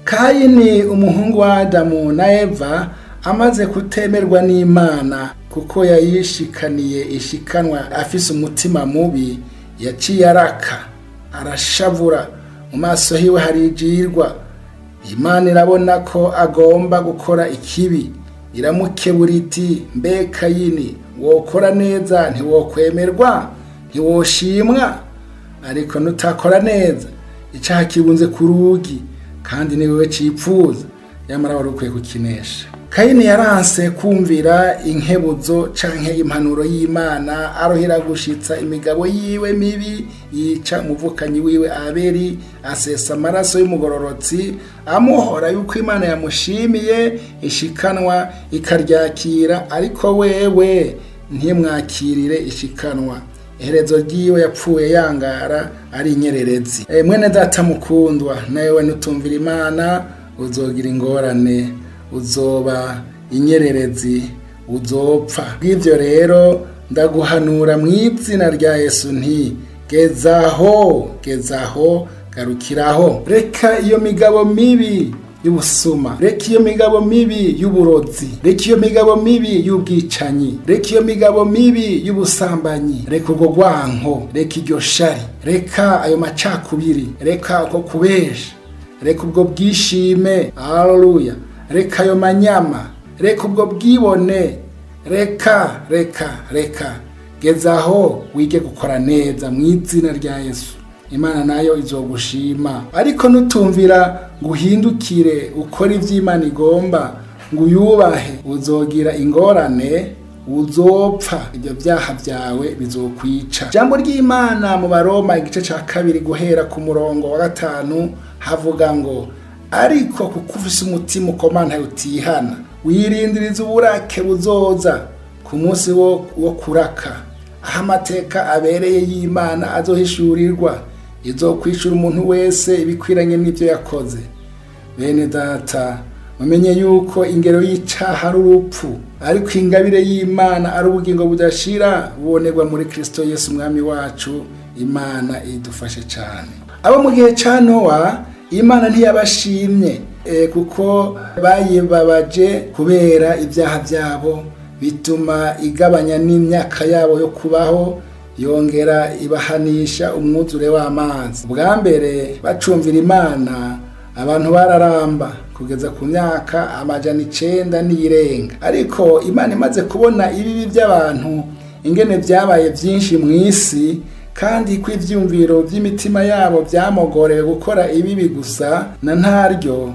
Kayini, umuhungu wa Adamu na Eva, amaze kutemerwa n'Imana kuko yayishikaniye ishikanwa afise umutima mubi, yaciye araka, arashavura, mu maso hiwe harijirwa. Imana irabona ko agomba gukora ikibi, iramukebura iti: "Mbe Kayini, wokora neza ntiwokwemerwa, ntiwoshimwa? Ariko nutakora neza, icaha kibunze ku rugi, kandi ni wewe cipfuza, yamara wari ukwiye kukinesha." Kayini yaranse kumvira inkebuzo canke impanuro y'Imana, arohera gushitsa imigabo yiwe mibi, yica umuvukanyi wiwe Abeli, asesa amaraso y'umugororotsi, amuhora yuko Imana yamushimiye ishikanwa ikaryakira, ariko wewe ntimwakirire ishikanwa. Iherezo ryiwe yapfuye yangara ari inyererezi. Mwene data mukundwa, nawe nutumvira Imana uzogira ingorane, uzoba inyererezi, uzopfa. Bw'ibyo rero ndaguhanura mu izina rya Yesu nti: gezaho, gezaho, garukiraho. Reka iyo migabo mibi y'ubusuma, reka iyo migabo mibi y'uburozi, reka iyo migabo mibi y'ubwicanyi, reka iyo migabo mibi y'ubusambanyi, reka urwo rwanko, reka iryo shari, reka ayo macakubiri, reka uko kubesha, reka ubwo bwishime, haleluya, reka ayo manyama, reka ubwo bwibone, reka, reka, reka. Gezaho wige gukora neza mu izina rya Yesu, Imana nayo izogushima. Ariko nutumvira ngo uhindukire ukore ivy'Imana igomba, ngo uyubahe, uzogira ingorane, uzopfa, ibyo byaha byawe bizokwica. Ijambo ry'Imana mu Baroma igice ca 2 guhera ku murongo wa 5 havuga ngo: "Ariko kuko ufise umutima ukomanta utihana, wirindiriza uburake buzoza ku munsi wo kuraka, aho amateka abereye y'Imana azohishurirwa, izokwishura umuntu wese ibikwiranye n'ibyo yakoze." Bene data, mumenye yuko ingero y'icaha ari urupfu, ariko ingabire y'Imana ari ubugingo budashira bubonerwa muri Kristo Yesu Umwami wacu. Imana idufashe cyane. Abo mu gihe ca Nowa, Imana ntiyabashimye kuko bayibabaje kubera ibyaha byabo, bituma igabanya n'imyaka yabo yo kubaho, yongera ibahanisha umwuzure w'amazi. Bwa mbere bacumvira Imana, abantu bararamba kugeza ku myaka 900 n'iyirenga. Ariko Imana imaze kubona ibibi by'abantu ingene byabaye byinshi mu isi, kandi ko ivyumviro by'imitima yabo byamogorewe gukora ibibi gusa na ntaryo,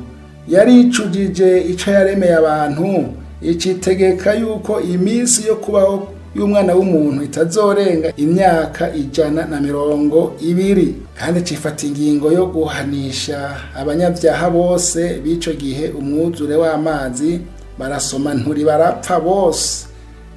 yaricujije ico yaremeye abantu, icitegeka yuko iminsi yo kubaho y'umwana w'umuntu itazorenga imyaka 120, kandi cifata ingingo yo guhanisha abanyabyaha bose b'ico gihe umwuzure w'amazi. Barasoma nturi, barapfa bose,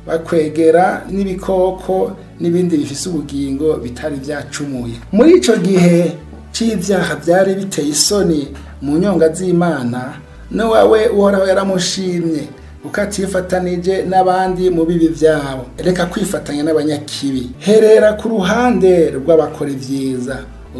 bakwegera n'ibikoko n'ibindi bifise ubugingo bitari byacumuye. Muri ico gihe c'ivyaha vyari biteye isoni mu nyonga z'Imana, Nowa we Uhoraho yaramushimye kuko atifatanije n'abandi mu bibi vyabo. Reka kwifatanya n'abanyakibi, herera ku ruhande rw'abakora ivyiza,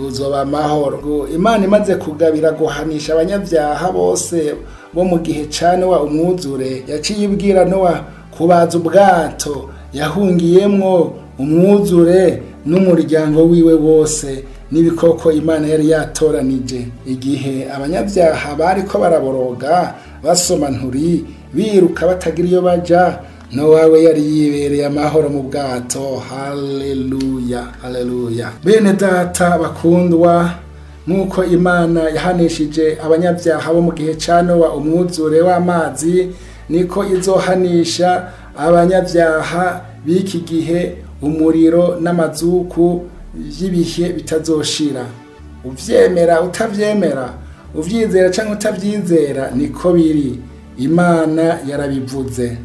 uzoba amahoro. Imana imaze kugabira guhanisha abanyabyaha bose bo mu gihe ca Nowa umwuzure, yaciye ibwira Nowa kubaza ubwato yahungiyemwo umwuzure n'umuryango wiwe wose n'ibikoko Imana yari yatoranije. Igihe abanyabyaha bariko baraboroga, basoma nturi, biruka batagira iyo baja, Nowa we yari yibereye amahoro mu bwato. Haleluya, haleluya! Bene data bakundwa, nk'uko Imana yahanishije abanyabyaha bo mu gihe ca Nowa umwuzure w'amazi, niko izohanisha abanyabyaha b'iki gihe umuriro n'amazuku by'ibihe bitazoshira. Uvyemera, utavyemera, uvyizera cyangwa utavyizera, niko biri, Imana yarabivuze.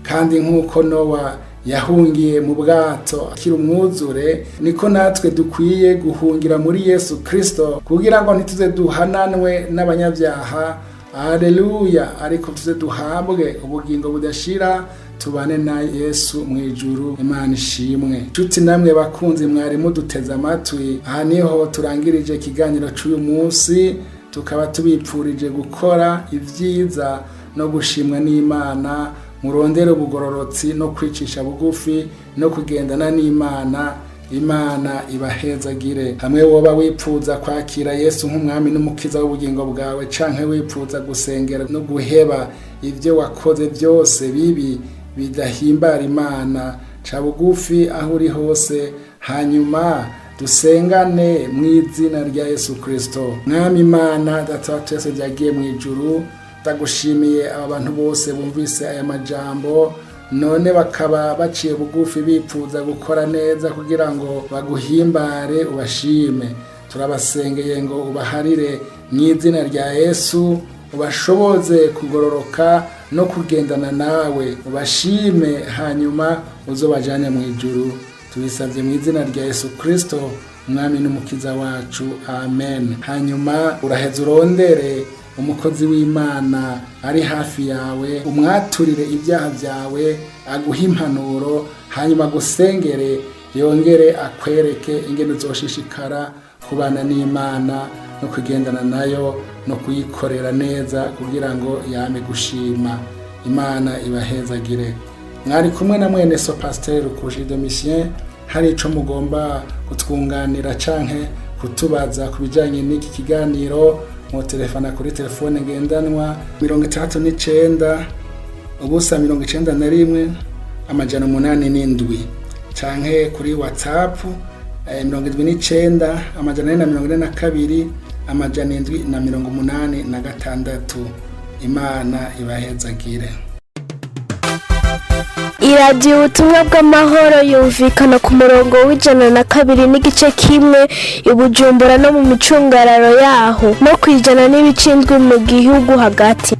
Kandi nk'uko Nowa yahungiye mu bwato akiri umwuzure, niko natwe dukwiye guhungira muri Yesu Kristo kugira ngo ntituze duhananwe n'abanyabyaha, aleluya, ariko tuze duhabwe ubugingo budashira, tubane na Yesu mu ijuru. Imana ishimwe. Nshuti namwe bakunzi mwari muduteze amatwi, aha niho turangirije ikiganiro cy'uyu munsi. Tukaba tubipfurije gukora ibyiza no gushimwa n'Imana. Murondere ubugororotsi no kwicisha bugufi no kugendana n'Imana. Imana ibahezagire. Hamwe woba wipfuza kwakira Yesu nk'umwami n'umukiza w'ubugingo bwawe, canke wipfuza gusengera no guheba ibyo wakoze byose bibi bidahimbara Imana, ca bugufi aho uri hose, hanyuma dusengane mu izina rya Yesu Kristo. Mwami Imana, Data wa twese byagiye mu ijuru, ndagushimiye aba bantu bose bumvise aya majambo, none bakaba baciye bugufi bipfuza gukora neza kugira ngo baguhimbare, ubashime. Turabasengeye ngo ubaharire mu izina rya Yesu, ubashoboze kugororoka no kugendana nawe, ubashime, hanyuma uzobajane mu ijuru. Tubisabye mu izina rya Yesu Kristo, umwami n'umukiza wacu, amen. Hanyuma uraheza urondere umukozi w'Imana ari hafi yawe, umwaturire ibyaha byawe, aguhe impanuro, hanyuma agusengere, yongere akwereke ingene uzoshishikara kubana n'Imana no kugendana nayo no kuyikorera neza kugira ngo yame gushima. Imana ibahezagire. Mwari kumwe na mwene so Pasiteri Rukushi Domitien. Hari ico mugomba kutwunganira canke kutubaza ku bijanye n'iki kiganiro, telefona kuri telefone ngendanwa 69 0 91 807, canke kuri WhatsApp 79 442 786. Imana ibahezagire. Iradiyo Ubutumwa bw'Amahoro yumvikana ku murongo w'102.1 i Bujumbura no mu micungararo yaho, no ku 100.7 mu gihugu hagati.